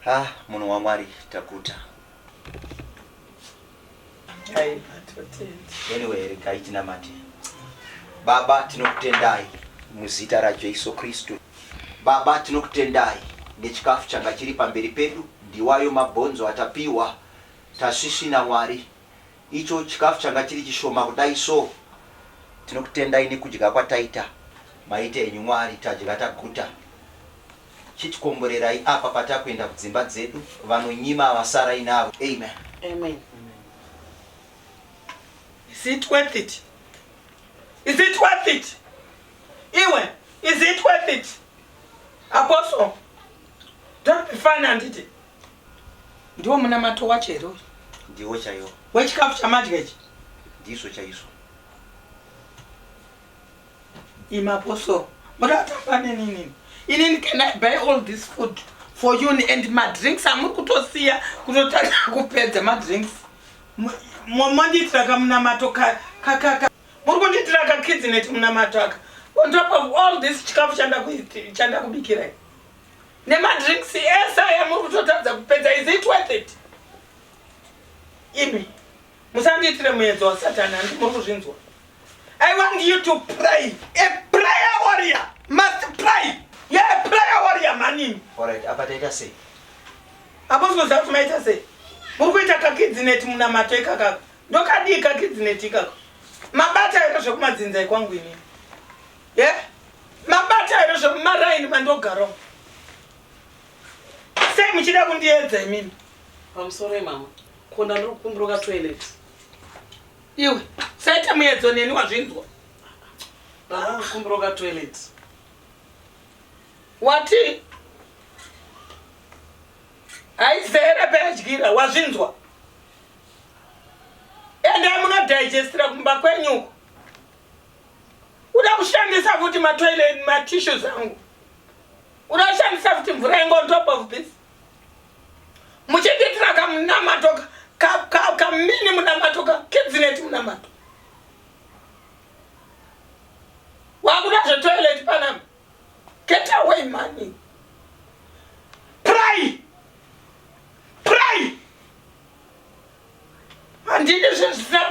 Ha, munhu waMwari taguta. Anyway, regai tinamate. Baba, tinokutendai muzita raJesu Kristu. Baba, tinokutendai nechikafu changa chiri pamberi pedu, ndiwayo mabhonzo atapiwa, tasvisvina Mwari. Icho chikafu changa chiri chishoma kudai so, tinokutendai nekudya kwataita. Maita henyu Mwari, tadya taguta. Chitikomborerai apa patakuenda kudzimba dzedu, vanonyima ava sarai navo. Amen. Amen. Is it worth it? Is it worth it? Iwe, is it worth it? Apostle, don't be funny handiti. Ndiwo munamato wacho here uyu? Ndiwo chaiwo. Wechikafu chamadya ichi? Ndizvo chaizvo. Imi apostle, muda kutamba neni inini? Inini can I buy all this food for you and madrinks amuri kutosiya kutotanga kupedza madrinks? Mondiitira kamunamato ka ka ka ka muri kundiitira ka kidsnet munamato aka on top of all this chikafu chandakubikirai nemadrinks ese aya muri kutotadza kupedza. Is it worth it? Imi musandiitire muedzo wasatani, handi muri kuzvinzwa? I want you to pray. A prayer warrior must pray. You're a prayer warrior, manini. Alright, apa taita sei? Apo sikuziva kuti maita sei? Muri kuita kakidzinet munamato ikakako. Ndokadii kakidzinet ikako? Mabata here zvekumadzinza ekwangu inini? Yeah? Mabata here zvemumaraini mandogara? Sei muchida kundiedza imimi? Pamusoro mama. Konda ndiri kukumbira toilet. Iwe, saita muedzo neni wazvinzwa. Ndiri kukumbira toilet. Wati haizere peadyira wazvinzwa. Ende munodigestira kumba kwenyuko. Uda kushandisa futi matoilet matissues angu. Uda kushandisa futi mvura yangu on top of this. Muchindiitira kamunamato kamini munamato ka kidzinet munamato. Wakuda zvetoilet panapa. Get away money. Pray. Pray. Handidi zvinhu zvisina.